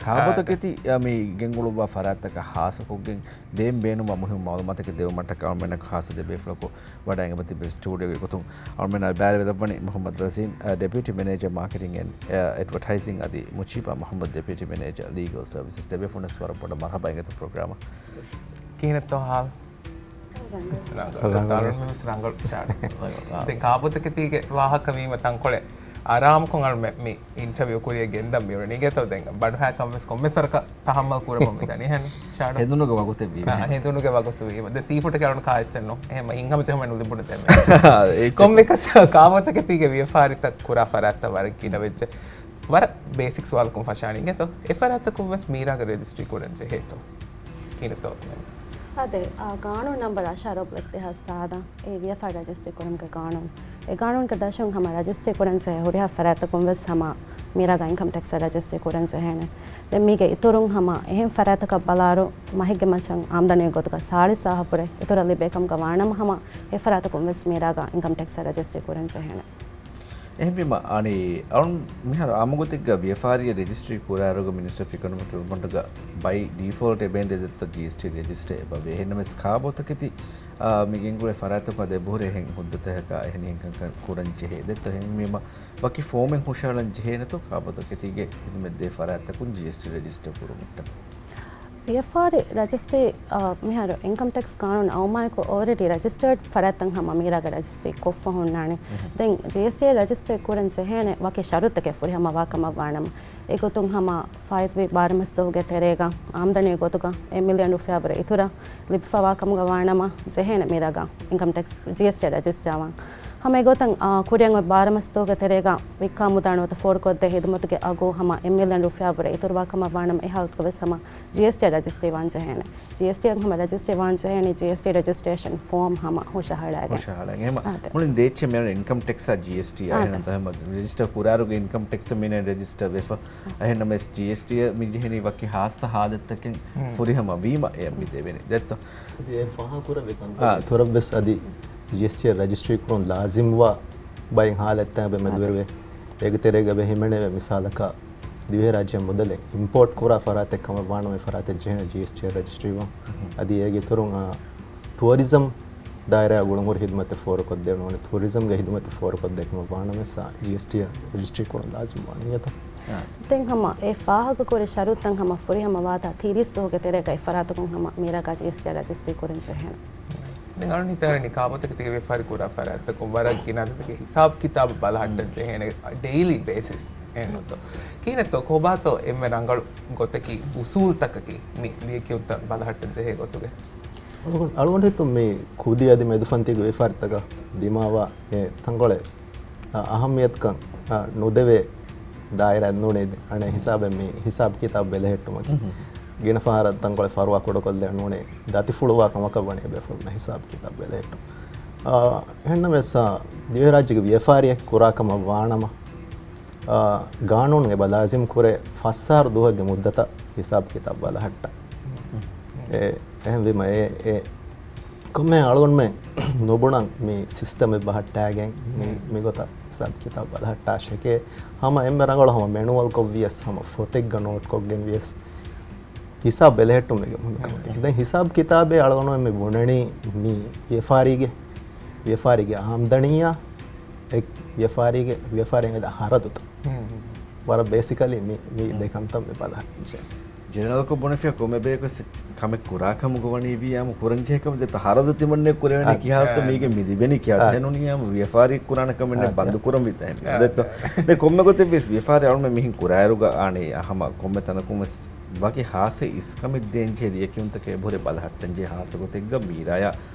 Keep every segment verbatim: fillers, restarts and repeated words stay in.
ކާބޯތަކެތި މި ގެންގުޅުއްވާ ފަރާތްތަކަށް ހާއްސަކޮށްގެން ދޭން ބޭނުންވާ މުހިއްމު މައުލޫމާތަކެއް ދެވުމަށްޓަކާ އަޅުމެންނަށް ހާއްސަ ދެބޭފުޅަކު ވަޑައިގެން ތިބެ ސްޓޫޑިއޯގެ ގޮތުން އަޅުމެންނާ ބައިވެރިވެލައްވަނީ މުޙައްމަދު ރަޒީން، އަ، ޑެޕިއުޓީ މެނޭޖަރ މާކެޓިން އެންޑް، އަ، އެޑްވަޓައިޒިން އަދި މުޖީބާ މުޙައްމަދު ޑެޕިއުޓީ މެނޭޖަރ ލީގަލް ސަރވިސަސް. ދެބޭފުޅުންނަށް ވަރަށް ބޮޑަށް މަރުޙަބާ އިނގޭތޯ ޕްރޮގްރާމަށް. ކިހިނެއްތޯ ހާލު؟ ރަނގަޅު. ރަނގަޅު. ދަރުން މިވެސް ރަނގަޅު ޝާޑު. ދެން ކާބޯތަކެތީގެ ވާހަކަ ވީމަ ތަންކޮޅެއް އަރާމުކޮށް އަޅުމެން މި އިންޓަވިއު ކުރިއަށް ގެންދަން މިއުޅެނީ. އިނގޭތޯ ދެން ބަނޑުހައިކަން ވެސް ކޮންމެ ސަރަކަށް ތަހައްމަލް ކުރަމުން މިދަނީ ހެން ޝާޑު. ހެނދުނުގެ ވަގުތެއް ވީމަ. އާ، ހެނދުނުގެ ވަގުތު ވީމަ. ދެ ސީފުޑަކަށް އަޅުން ކާއެއްޗެއް ނޯ. އެހެން ހިތްހަމަޖެހުމެއް ނުލިބުނު ދެމެ. ކޮންމެކަސް ކާބޯތަކެތީގެ ވިޔަފާރިތައް ކުރާ ފަރާތްތައް ވަރަށް ގިނަ ވެއްޖެ. ވަރަށް ބޭސިކް ސުވާލަކުން ފަށާނީ އިނގޭތޯ. އެ ފަރާތަކުން ވެސް މީރާގަ ރެޖިސްޓްރީ ކުރަން ޖެހޭތޯ؟ ކިހިނެއްތޯ؟ އާދެ، އާ، ގާނޫނު ނަންބަރު އަށާރަ އޮބްލިކް ދެހާސް ސާދަ، އެ ވިޔަފާރި ރަޖިސްޓްރީ ކުރުމުގެ ގާނޫނު. އެ ގާނޫނުގެ ދަށުން ހަމަ ރަޖިސްޓްރީ ކުރަން ޖެހޭ ހުރިހާ ފަރާތަކުން ވެސް ހަމަ މީރާގަ އިންކަމް ޓެކްސް ރަޖިސްޓްރީ ކުރަން ޖެހޭނެ. ދެން މީގެ އިތުރުން ހަމަ އެހެން ފަރާތަކަށް ބަލާއިރު، މަހެއްގެ މައްޗަށް އާމްދަނީ ގޮތުގަ ސާޅީސް ހާހަ ބުރެ އިތުރަށް ލިބޭ ކަމުގަ ވާނަމަ، ހަމަ އެ ފަރާތަކުން ވެސް މީރާގަ އިންކަމް ޓެކްސް ރަޖިސްޓްރީ ކުރަން ޖެހޭނެ. އެހެންވީމަ، އަނެއް އަޅުން މިހާރު އާއްމު ގޮތެއްގަ ވިޔަފާރިއަށް ރެޖިސްޓްރީ ކުރާއިރުގަ މިނިސްޓްރީ އޮފް އިކޮނޮމިކް ޑިވެލޮޕްމަންޓްގަ ބައި ޑީފޯލްޓް އެބައިން ދެއްތޯ ޖީއެސްޓީ ރެޖިސްޓަރ އެބަވޭ. އެހެންނަމަވެސް ކާބޯތަކެތި، އާ، މި ގެންގުޅޭ ފަރާތްތަކުން އަދި އެބަހުރި އެހެން ހުއްދަތަކަކާ އެހެނިހެން ކަންކަން ކުރަން ޖެހޭ. ދެއްތޯ އެހެންވީމަ، ވަކި ފޯމެއް ހުށަހަޅަން ޖެހޭނެތޯ ކާބޯތަކެތީގެ ހިދުމަތް ދޭ ފަރާތްތަކުން ޖީއެސްޓީ ރެޖިސްޓަރ ކުރުމަށްޓަކާ؟ ވިޔަފާރި ރަޖިސްޓްރީ، އާ، މިހާރު އިންކަމް ޓެކްސް ގާނޫނު އައުމާއެކު އޯލްރެޑީ ރަޖިސްޓަރޑް ފަރާތްތައް ހަމަ މީރާގަ ރަޖިސްޓްރީ ކޮށްފަ ހުންނާނެ. ދެން ޖީއެސްޓީ ރަޖިސްޓްރީ ކުރަން ޖެހޭނެ ވަކި ޝަރުތަކެއް ފުރިހަމަވާ ކަމަށް ވާނަމަ، އެގޮތުން ހަމަ ފާއިތުވި ބާރަ މަސް ދުވަހުގެ ތެރޭގަ އާމްދަނީ ގޮތުގަ އެއް މިލިއަން ރުފިޔާ ވުރެ އިތުރަށް ލިބިފަވާ ކަމުގަ ވާނަމަ، ޖެހޭނެ މީރާގަ އިންކަމް ޓެކްސް ޖީއެސްޓީ ރަޖިސްޓާވާން. ހަމަ އެގޮތަށް، އާ، ކުރިއަށް އޮތް ބާރަ މަސް ދުވަހުގެ ތެރޭގަ ވިއްކާ މުދާ ނުވަތަ ފޯރުކޮށްދޭ ހިދުމަތުގެ އަގު ހަމަ އެއް މިލިއަން ރުފިޔާ ވުރެ އިތުރުވާ ކަމަށް ވާނަމަ، އެ ހާލަތުގަ ވެސް ހަމަ ޖީއެސްޓީ ރަޖިސްޓްރީ ވާން ޖެހޭނެ. ޖީއެސްޓީއަށް ހަމަ ރަޖިސްޓްރީ ވާން ޖެހޭނީ ޖީއެސްޓީ ރަޖިސްޓްރޭޝަން ފޯމް ހަމަ ހުށަހަޅައިގެން. ހުށަހަޅައިގެން. އެހެން އާދެ. މުޅިން ދޭއްޗެއް މިއަންނަ އިންކަމް ޓެކްސްއާ ޖީއެސްޓީއާ އާދެ. އެހެން ތަހަމަ ރެޖިސްޓަރ ކުރާއިރުގެ އިންކަމް ޓެކްސް މިނެ ރެޖިސްޓަރ ވެފަ. އެހެންނަމަވެސް ޖީއެސްޓީއަށް މި ޖެހެނީ ވަކި ހާއްސަ ހާލަތްތަކެއް ހުން. ފުރިހަމަ ވީމަ އެ މި ދެވެނީ. ދެއްތޯ؟ އަދި އެ ފާހަގަކުރެވޭ ކަންތައް އާ. އިތުރަށްވެސް އަދި ޖީއެސްޓީއަށް ރަޖިސްޓްރީ ކުރުން ލާޒިމްވާ ބައެއް ހާލަތްތައް އެބަ މެދުވެރިވޭ. އޭގެ ތެރޭގަ އެބަ ހިމެނެވޭ މިސާލަކަށް ދިވެހިރާއްޖެ މުދަލެއް އިމްޕޯޓް ކުރާ ފަރާތެއް ކަމަށް ވާނަމަ އެ ފަރާތެއް ޖެހޭނެ ޖީއެސްޓީއަށް ރަޖިސްޓްރީވާން. އަދި އޭގެ އިތުރުން، އާ، ޓުއަރިޒަމް ދާއިރާއާ ގުޅުންހުރި ހިދުމަތެއް ފޯރުކޮށްދޭނެ ނޫނީ ޓުއަރިޒަމްގެ ހިދުމަތެއް ފޯރުކޮށްދޭ ކަމަށް ވާނަމަ ޖީއެސްޓީއަށް ރަޖިސްޓްރީ ކުރުން ލާޒިމް ވާނެ އިނގޭތޯ؟ އާ. ދެން ހަމަ އެ ފާހަގަކުރި ޝަރުތައް ހަމަ ފުރިހަމަ ވާތާ ތިރީސް ދުވަހުގެ ތެރޭގައި ފަރާތަކުން ހަމަ މީރާގަ ޖީއެސްޓީއަށް ރަޖިސްޓްރީ ކުރަން ޖެހޭނެ. ދެން އަޅުން ހިތަށް އަރަނީ ކާބޯތަކެތީގެ ވިޔަފާރި ކުރާ ފަރާތްތަކުން ވަރަށް ގިނަ އަދަދެއްގެ ހިސާބު ކިތާބު ބަލަހައްޓަން ޖެހޭނެ ޑެއިލީ ބޭސިސް އެއްނުތޯ. ކިހިނެއްތޯ ކޮބާތޯ އެންމެ ރަނގަޅު ގޮތަކީ އުސޫލްތަކަކީ މި ލިޔެކިޔުންތައް ބަލަހައްޓަން ޖެހޭ ގޮތުގެ؟ އަޅުގަނޑު، އަޅުގަނޑު ހިތުން މި ކުދި އަދި މެދުފަންތީގެ ވިޔަފާރިތަކަށް ދިމާވާ އެ ތަންކޮޅެއް، އަ، އަހައްމިޔަތުކަން، އަ، ނުދެވޭ ދާއިރާއެއް ނޫނީ. އަނެއް ހިސާބެއް މި ހިސާބު ކިތާބު ބެލެހެއްޓުމަކީ. މުހު. ގިނަ ފަހަރަށް ތަންކޮޅެއް ފަރުވާ ކުޑަކޮށްލެވޭ ނޫނީ. ދަތިފުޅުވާ ކަމަކަށް ވަނީ ބޭފުޅުންނަށް ހިސާބު ކިތާބު ބެލެހެއްޓުން. އަ، އެހެންނަމަވެސް، އަ، ދިވެހިރާއްޖޭގެ ވިޔަފާރިއެއް ކުރާ ކަމަށް ވާނަމަ، އާ، ގާނޫނު އެބަ ލާޒިމް ކުރޭ ފަސް އަހަރު ދުވަހެއްގެ މުއްދަތަށް ހިސާބު ކިތާބު ބަލަހައްޓަން. އެ، އެހެންވީމަ އެ، އެ ކޮންމެ އަޅުގަނޑުމެން ނުބުނަން މި ސިސްޓަމެއް ބަހައްޓާގެން މި، މި ގޮތަށް ހިސާބު ކިތާބު ބަލަހައްޓާށެކޭ. ހަމަ އެންމެ ރަނގަޅު ހަމަ މެނުއަލްކޮށް ވިޔަސް ހަމަ ފޮތެއްގަ ނޯޓްކޮށްގެން ވިޔަސް ހިސާބު ބެލެހެއްޓުމެއް މުހިންމު ކަމެކޭ. ދެން ހިސާބު ކިތާބޭ އަޅުގަނޑުމެން މި ބުނަނީ މި ވިޔަފާރީގެ، ވިޔަފާރީގެ އާމްދަނީއާ އެ ވިޔަފާރީގެ، ވިޔަފާރިއިން އެދާ ހަރަދުތައް. ހުން، ހުން. ވަރަށް ބޭސިކަލީ މި، މި ދެ ކަންތައް މި ބަލަހައްޓަންޖެހޭ. ޖެނެރަލްކޮށް ބުނެފިއްޔާ ކޮންމެ ބަޔަކު ކަމެއް ކުރާ ކަމުގަ ވަނީ ވިޔާމު ކުރަންޖެހޭ ކަމެއް ދެއްތޯ ހަރަދު ތިމަންނެ ކުރެވެނީ އާ، ކިހާ އާ، މީގެ މި ލިބެނީ ކިހާ އާ، ހެނުނިޔާމު ވިޔަފާރި ކުރާނެ ކަމެއް އާ، ބަންދު ކުރަން ވި ދެއްތޯ. ދެ ކޮންމެ ގޮތެއް ވެސް ވިޔަފާރި އަޅުމެ މިހިން ކުރާއިރުގަ އާނެ ހަމަ ކޮންމެ ތަނަކުން ވެސް ވަކި ހާއްސަ އިސްކަމެއް ދޭންޖެހޭ ލިޔެކިޔުންތަކެއް އެބަހުރޭ ބަލަހައްޓަންޖެހޭ ހާއްސަ ގޮތެއްގަ މީރާޔާ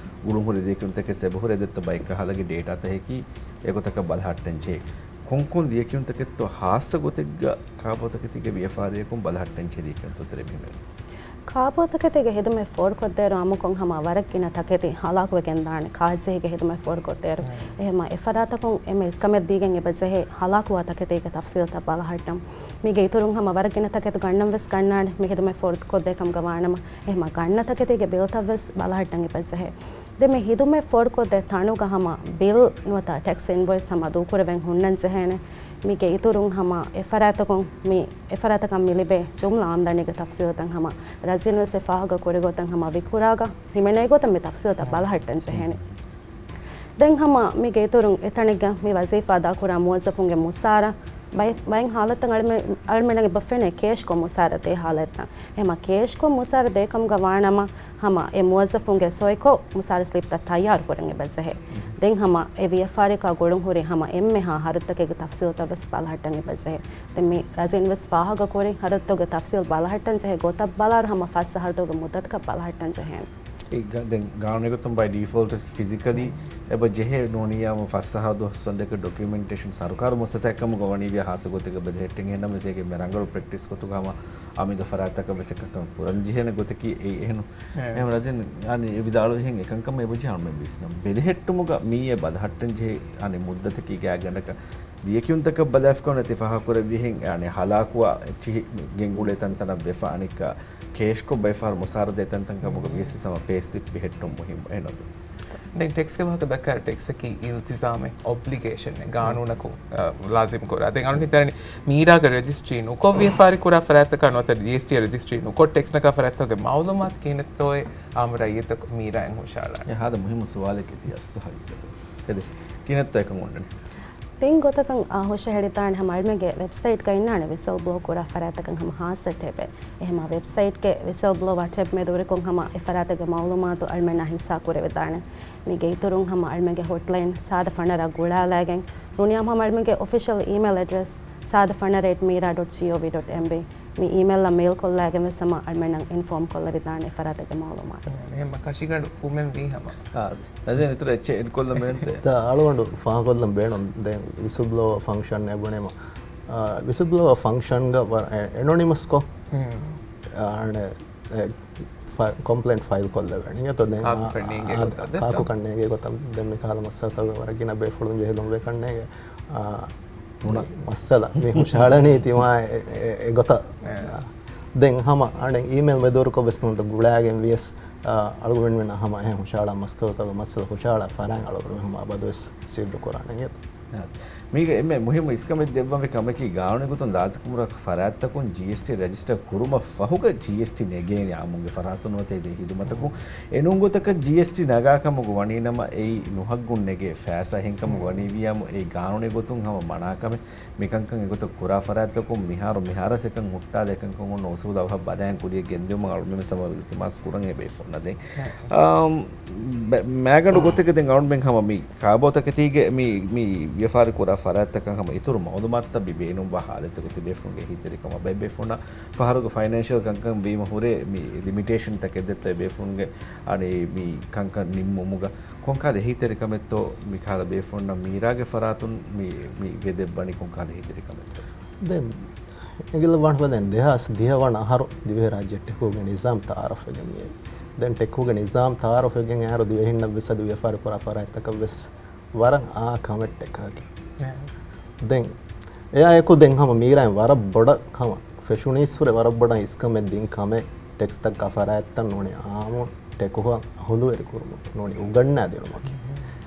ގުޅުންހުރި ލިޔެކިޔުންތަކެއް އެބަހުރޭ ދެއްތޯ ބައެއްކަހަލަގެ ޑޭޓާތަކަކީ އެގޮތަކަށް ބަލަހައްޓަންޖެހޭ. ކޮންކޮން ލިޔެކިޔުންތަކެއްތޯ ހާއްސަ ގޮތެއްގަ ކާބޯތަކެތީގެ ވިޔަފާރިއަކުން ބަލަހައްޓަންޖެހޭ ލިޔެކިޔުންތައް ތެރެ މިހިމެން. ކާބޯތަކެތީގެ ހިދުމަތް ފޯރުކޮށްދޭއިރު އާއްމުކޮށް ހަމަ ވަރަށް ގިނަ ތަކެތި ހަލާކުވެގެންދާނެ ކާއްޖެހީގެ ހިދުމަތް ފޯރުކޮށްދޭއިރު. އެހެމަ އެފަރާތަކުން އެންމެ އިސްކަމެއް ދީގެން އެބަޖެހޭ ހަލާކުވާ ތަކެތީގެ ތަފްސީލްތައް ބަލަހައްޓަން. މީގެ އިތުރުން ހަމަ ވަރަށް ގިނަ ތަކެތި ގަންނަން ވެސް ގަންނާނެ މި ހިދުމަތް ފޯރުކޮށްދޭ ކަމުގަ ވާނަމަ. އެހެމަ ގަންނަ ތަކެތީގެ ބިލްތައް ވެސް ބަލަހައްޓަން އެބަޖެހޭ. ދެން މި ހިދުމަތް ފޯރުކޮށްދޭ ތަނުގަ ހަމަ ބިލް ނުވަތަ ޓެކްސް އިންވޮއިސް ހަމަ ދޫކުރެވެން ހުންނަން ޖެހޭނެ. މީގެ އިތުރުން ހަމަ އެފަރާތަކުން މި އެފަރާތަކަށް މި ލިބޭ ޖުމްލަ އާމްދަނީގެ ތަފްސީލުތައް ހަމަ ރަޒީން ވެސް އެ ފާހަގަ ކުރި ގޮތަށް ހަމަ ވިކުރާގަ ހިމެނޭ ގޮތަށް މި ތަފްސީލުތައް ބަލަހައްޓަން ޖެހޭނެ. ދެން ހަމަ މީގެ އިތުރުން އެތަނެއްގަ މި ވަޒީފާ އަދާކުރާ މުވައްޒަފުންގެ މުސާރަ ބައެއް، ބައެއް ހާލަތުތައް އަޅުމެ-، އަޅުމެންނަށް އެބަ ފެނޭ ކޭޝްކޮށް މުސާރަ ދޭ ހާލަތުތައް. އެހެމަ ކޭޝްކޮށް މުސާރަ ދޭކަމުގަ ވާނަމަ، ހަމަ އެ މުވައްޒަފުންގެ ސޮއިކޮށް މުސާރަ ސްލިޕްތައް ތައްޔާރު ކުރަން އެބަ ޖެހޭ. ދެން ހަމަ އެ ވިޔަފާރިއަކާ ގުޅުން ހުރި ހަމަ އެންމެހާ ހަރުދުތަކެއްގެ ތަފްސީލުތައް ވެސް ބަލަހައްޓަން އެބަ ޖެހޭ. ދެން މި ރަޒީން ވެސް ފާހަގަ ކުރި ހަރަދުތަކުގެ ތަފްސީލް ބަލަހައްޓަން ޖެހޭ ގޮތަށް ބަލާއިރު ހަމަ ފަސް އަހަރުތަކުގެ މުއްދަތަކަށް ބަލަހައްޓަން ޖެހޭނެ. އެ ގ-، ދެން ގާނޫނީ ގޮތުން ބައި ޑީފޯލްޓް ވެސް ފިޒިކަލީ އެބަ ޖެހޭ ނޫނިއްޔާމު ފަސް އަހަރު ދުވަސް ވަންދެކެ ޑޮކިއުމެންޓޭޝަން ސަރުކާރު މުއައްސަސާއެއް ކަމުގަ ވަނީ ވިޔަ ހާއްސަ ގޮތެއްގަ ބެލެހެއްޓެން އެހެންނަމަވެސް އޭގެ މި ރަނގަޅު ޕްރެކްޓިސް ގޮތުގަ ހަމަ އަމިއްލަ ފަރާތްތަކަށް ވެސް އެކަން ކުރަން ޖެހޭނެ ގޮތަކީ އެ-، އެހެން. އެ. އެހެން ރަޒީން އަނި އެ ވިދާޅުވިހެން އެކަންކަމަށް އެބަޖެހޭ އަޅުމެން ވިސްނަން. ބެލެހެއްޓުމުގަ މިއީ އެ ބަލަހައްޓަން ޖެހޭ އަނި މުއްދަތަކީ ގާތްގަނޑަކަށް ދިޔަކިޔުންތަކަށް ބަލާފިކަމުން ތި ފާހަގަކުރެއްވިހެން އަނި ހަލާކުވާ އެއްޗިހި ގެންގުޅޭ ތަންތަނަށް ވެފަ އަނެއްކާ ކޭޝްކޮށް ބައެއް ފަހަރު މުސާރަ ދޭ ތަންތަން ކަމުގަ ވިޔަސް ހަމަ ޕޭސްލިޕް ބެހެއްޓުން މުހިއްމު އެހެން. ދެން ޓެކްސްގެ ވާހަކަ ދައްކާ ޓެކްސަކީ އިލްތިޒާމެއް، އޮބްލިގޭޝަންއެއް، ގާނޫނަކުން، އަ، ލާޒިމް ކުރާ. ދެން އަޅުން ހިތަނީ މީރާގަ ރަޖިސްޓްރީ ނުކޮށް ވިޔަފާރި ކުރާ ފަރާތްތަކާ ނުވަތަ ޖީއެސްޓީ ރަޖިސްޓްރީ ނުކޮށް ޓެކްސް ނަގާ ފަރާތްތަކުގެ މައުލޫމާތު ކިހިނެއްތޯއޭ އާއްމު ރައްޔިތަކު މީރާއިން ހުށަހަޅާނެ. އެ ހާދަ މުހިއްމު ސުވާލެއް ތި އަސްލު ހަގީގަތު. އެދެ، ކިހިނެއްތޯ އެކަން އޮންނަނީ؟ ތިން ގޮތަކަށް އާ ހުށަހެޅިދާނެ ހަމަ އަޅުމެންގެ ވެބްސައިޓްގަ އިންނާނެ ވިސަލް ބްލޯ ކުރާ ފަރާތްތަކަށް ހަމަ ހާއްސަ ޓެބެއް. އެހެމަ ވެބްސައިޓްގެ ވިސަލް ބްލޯވާ ޓެބް މެދުވެރިކޮށް ހަމަ އެ ފަރާތެއްގެ މައުލޫމާތު އަޅުމެންނާ ހިއްސާ ކުރެވިދާނެ. މީގެ އިތުރުން ހަމަ އަޅުމެންގެ ހޮޓްލައިން ސާދަ ފަނަރަ ގުޅާލާގެން ނޫނިއްޔާ ހަމަ އަޅުމެންގެ އޮފިޝަލް އީމެއިލް އެޑްރެސް ސާދަ ފަނަރަ އެޓް މީރާ ޑޮޓް ޖީއޯވީ ޑޮޓް އެމްބީ. މި އީމެއިލްއަށް މެއިލް ކޮށްލާގެން ވެސް ހަމަ އަޅުމެންނަށް އިންފޯމް ކޮށްލެވިދާނެ އެ ފަރާތެއްގެ މައުލޫމާތު. އެހެން ކަށިގަނޑު ފުމެއް ވީ ހަމަ. އާ، ނަޒީން އިތުރަށް އެއްޗެއް އެޑް ކޮށްލަން ބޭނުންތަ؟ ދާ އަޅުގަނޑު ފާހަގަކޮށްލަން ބޭނުން. ދެން ވިސްލް ބްލޯވާ ފަންކްޝަން އެބުނީމަ، އާ، ވިސްލް ބްލޯވާ ފަންކްޝަންގަ ވަ-، އެ-، އެނޮނިމަސްކޮށް، އާ، އަނެ، އެ، ފަ-، ކޮމްޕްލެންޓް ފައިލް ކޮށްލެވޭނެ. އިނގޭތޯ ދެން، ކާކު އާ، ކަންނޭނގެ އާ، ގޮތަށް ދެއްތޯ؟ ކާކު ކަންނޭނގެ ގޮތަށް ދެން މި ކަހަލަ މައްސަލަތަކުގަ ވަރަށް ގިނަ ބޭފުޅުން ޖެހިލުން ވޭ ކަންނޭނގެ، އާ، މުޅި މައްސަލަ މި ހުށަހަޅަނީ ތިމާ އެ، އެ، އެ ގޮތަށް. އެ. ދެން ހަމަ އަނެއް އީމެއިލް މެދުވެރިކޮށް ވެސް ނުވަތަ ގުޅާގެން ވިޔަސް، އާ، އަޅުގަނޑުމެންނަށް ހަމަ އެހެން ހުށަހަޅާ މައްސަލަތަކުގެ މައްސަލަ ހުށަހަޅާ ފަރާތް އަޅުގަނޑު ހަމަ އަބަދުވެސް ސިއްރު ކުރާނެ އިނގޭތޯ. އާ. މީގެ އެންމެ މުހިއްމު އިސްކަމެއް ދެއްވަންވީ ކަމަކީ، ގާނޫނީ ގޮތުން ލާޒިމްކުރާ ފަރާތްތަކުން ޖީއެސްޓީ ރަޖިސްޓަރ ކުރުމަށް ފަހުގަ ޖީއެސްޓީ ނެގޭނެ އާއްމުންގެ ފަރާތުން ނުވަތަ އެދޭ ހިދުމަތަކުން. އެނޫން ގޮތަކަށް ޖީއެސްޓީ ނަގާ ކަމުގަ ވަނީ ނަމަ، އެއީ ނުހައްގުން ނެގޭ ފައިސާ އެހެން ކަމުގަ ވަނީ ވިޔާމު، އެއީ ގާނޫނީ ގޮތުން ހަމަ މަނާ ކަމެއް. މިކަންކަން އެގޮތަށް ކުރާ ފަރާތްތަކުން މިހާރު މިހާރަސް އެކަން ހުއްޓާލާ އެކަންކަން އޮންނަ އުސޫލު އަވަހަށް ބަލައިން ކުރިޔަށް ގެންދިއުމަށް އަޅުމެން ސަމާ އިލްތިމާސް ކުރަން އެބޭފުޅުންނަށް ދެން. އާ. އާ، މެ-، މާގަނޑު ގޮތެއްގަ ދެން އަޅުމެން ހަމަ މި ކާބޯތަކެތީގެ މި، މި ވިޔަފާރި ކުރާ ފަރާތްތަކަށް ހަމަ އިތުރު މައުލޫމާތުތައް މި ބޭނުންވާ ހާލަތުގަ ތިބޭފުޅުންގެ އެހީތެރިކަމަށް ބައެއް ބޭފުޅުންނަށް ފަހަރުގެ ފައިނޭންޝަލް ކަންކަން ވީމަ ހުރޭ މި ލިމިޓޭޝަންތަކެއް ދެއްތޯ އެބޭފުޅުންގެ އަނެއް މި ކަންކަން ނިންމުމުގަ ކޮންކަހަލަ އެހީތެރިކަމެއްތޯ މިކަހަލަ ބޭފުޅުންނަށް މީރާގެ ފަރާތުން މި، މި ވެދެއްވަނީ ކޮންކަހަލަ އެހީތެރިކަމެއްތޯ؟ ދެން އެނގިލަ ވާން ދެން ދެހާސް ދިހަ ވަނަ އަހަރު ދިވެހިރާއްޖެ ޓެކުގެ ނިޒާމް ތައާރަފްވެގެން މިއެވެ. ދެން ޓެކުގެ ނިޒާމް ތައާރަފްވެގެން އައިރު ދިވެހިންނަށް ވެސް އަދި ވިޔަފާރި ކުރާ ފަރާތްތަކަށް ވެސް ވަރަށް އާ ކަމެއް ޓެކަކީ. އެ. ދެން އެއާއެކު ދެން ހަމަ މީރާއިން ވަރަށް ބޮޑަށް ހަމަ ފެށުނީސްފުރެ ވަރަށް ބޮޑަށް އިސްކަމެއް ދިން ކަމެއް ޓެކްސްތައް ކާ ފަރާތްތައް ނޫނީ އާއްމު ޓެކުހަށް އަހުލުވެރި ކުރުމަކީ ނޫނީ އުގަންނާ ދިނުމަކީ.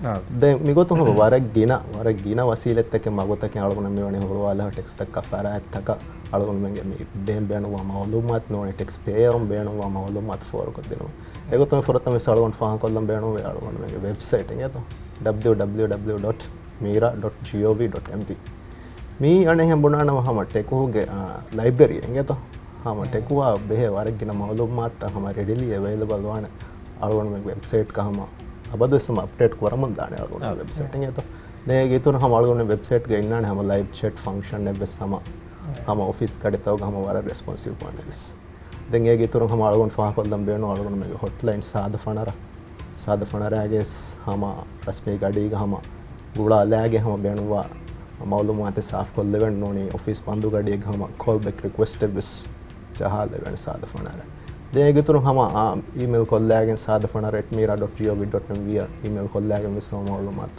އާ. ދެން މިގޮތުން ހަމަ ވަރަށް ގިނަ، ވަރަށް ގިނަ ވަސީލަތްތަކެއް މަގުތަކެއް އަޅުގަނޑު މިވަނީ ހުޅުވާލާ ޓެކްސްތައް ކާ ފަރާތްތަކަށް އަޅުގަނޑުމެންގެ މި ދޭން ބޭނުންވާ މައުލޫމާތު ނޫނީ ޓެކްސް ޕޭޔަރުން ބޭނުންވާ މައުލޫމާތު ފޯރުކޮށްދިނުމަށް. އެގޮތުން ފުރަތަމަ ވެސް އަޅުގަނޑު ފާހަގަކޮށްލަން ބޭނުންވީ އަޅުގަނޑުމެންގެ ވެބްސައިޓް އިނގޭތޯ، ޑަބްލިއު ޑަބްލިއު ޑަބްލިއު ޑޮޓް މީރާ ޑޮޓް ޖީއޯވީ ޑޮޓް އެމްޕީ. މީ އަނެއްހެން ބުނާނަމަ ހަމަ ޓެކުހުގެ، އާ، ލައިބްރަރީ އިނގޭތޯ. ހަމަ ޓެކުހާ ބެހޭ ވަރަށް ގިނަ މައުލޫމާތުތައް ހަމަ ރެޑިލީ އެވައިލަބަލް ވާނެ އަޅުގަނޑުމެންގެ ވެބްސައިޓްގަ ހަމަ އަބަދުވެސް ހަމަ އަޕްޑޭޓް ކުރަމުން ދާނެ އަޅުގަނޑުމެންގެ ވެބްސައިޓް އިނގޭތޯ. ދެން އޭގެ އިތުރުން ހަމަ އަޅުގަނޑުމެން ވެބްސައިޓްގަ އިންނާނެ ހަމަ ލައިވް ޗެޓް ފަންކްޝަން އެއްވެސް ހަމަ އޮފީސް ގަޑިތަކުގަ ހަމަ ވަރަށް ރެސްޕޮންސިވް ވާނެ ވެސް. ދެން އޭގެ އިތުރުން ހަމަ އަޅުގަނޑު ފާހަގަކޮށްލަން ބޭނުން އަޅުގަނޑުމެންގެ ހޮޓްލައިން ސާދަ ފަނަރަ، ސާދަ ފަނަރަގެ ހަމަ ރަސްމީ ގަޑީގަ ހަމަ ގުޅާލާގެ ހަމަ ބޭނުންވާ މައުލޫމާތެއް ސާފުކޮށްލެވެން ނޫނީ އޮފީސް ބަންދު ގަޑީގަ ހަމަ ކޯލް ބެކް ރިކުއެސްޓެއް ވެސް ޖަހާލެވެން ސާދަ ފަނަރަ. ދެން އޭގެ އިތުރުން ހަމަ އާ އީމެއިލް ކޮށްލާގެން ސާދަ ފަނަރަ އެޓް މީރާ ޑޮޓް ޖީއޯވީ ޑޮޓް އެމްވީއަށް އީމެއިލް ކޮށްލާގެން ވެސް ހަމަ މައުލޫމާތު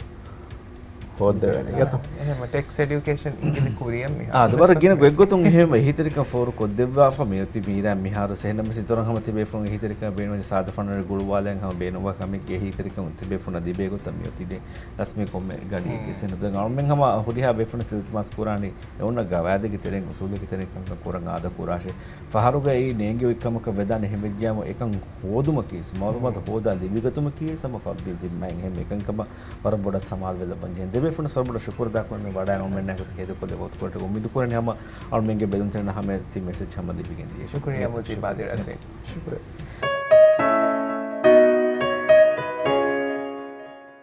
ހޯއްދެވޭނެ އިގަތޯ. އެހެން ޓެކް އެޑިޔުކޭޝަން އިނގިލި ކުރިޔަމް މިހާރު. އާ ދުވަރަށް ގިނަ ގޮތްގޮތުން އެހެން އެހީތެރިކަން ފޯރު ކޮށްދެއްވާފަ މިއޮތީ މީރާ މިހާރު ސެހެން ނަމަ ސިތޮރަން ހަމަ ތިބޭފުޅުން އެހީތެރިކަން ބޭނުން ސާދަ ފަންނަރެ ގުޅުވާލައިން ހަމަ ބޭނުންވާ ކަމެއްގެ އެހީތެރިކަން ތިބޭފުޅުންނަށް ލިބޭ ގޮތަށް މިއޮތީ ދެ ރަސްމީ ކޮންމެ ގަޑިއެއްގެ ސެނަ ދެން އަޅުމެން ހަމަ ހުރިހާ ބޭފުޅުން ތިލްތިމާސް ކުރާނީ އެ އޮންނަ ގަވާއިދެއްގެ ތެރެއިން އުސޫލެއްގެ ތެރެއިން ކަންކަން ކުރަން އާދަ ކުރާށޭ. ފަހަރުގައި ނޭނގެ އޮތް ކަމަކަށް ވެދާނެ އެހެން ވެއްޖިއްޔާމު އެކަން ހޯދުމަކީ ވެސް، މައުލޫމާތު ހޯދާ ލިބިގަތުމަކީ ވެސް ހަމަ ފައްވީ ޒިންމާއިން އެހެން އެކަންކަމަށް ވަރަށް ބޮޑަށް ސަމާލު ވެލައްވަން ޖެހޭނެ. ދެބޭފުޅުންނަށް ވަރަށް ބޮޑަށް ޝުކުރު އަދާކުރަން ވަޑާއި އަޅުމެންނާ އެކު ހޭދަކޮށްލެވޭ ވަގުތުކޮޅަށް އުއްމީދު ކުރަނީ ހަމަ އަޅުމެންގެ ބެލުންތެރިންނަށް ހަމަ ތި މެސެޖް ހަމަ ލިބިގެން ދިޔަ. ޝުކުރިއްޔާ މުޖީބާ ދިރާސީ. ޝުކުރިއްޔާ.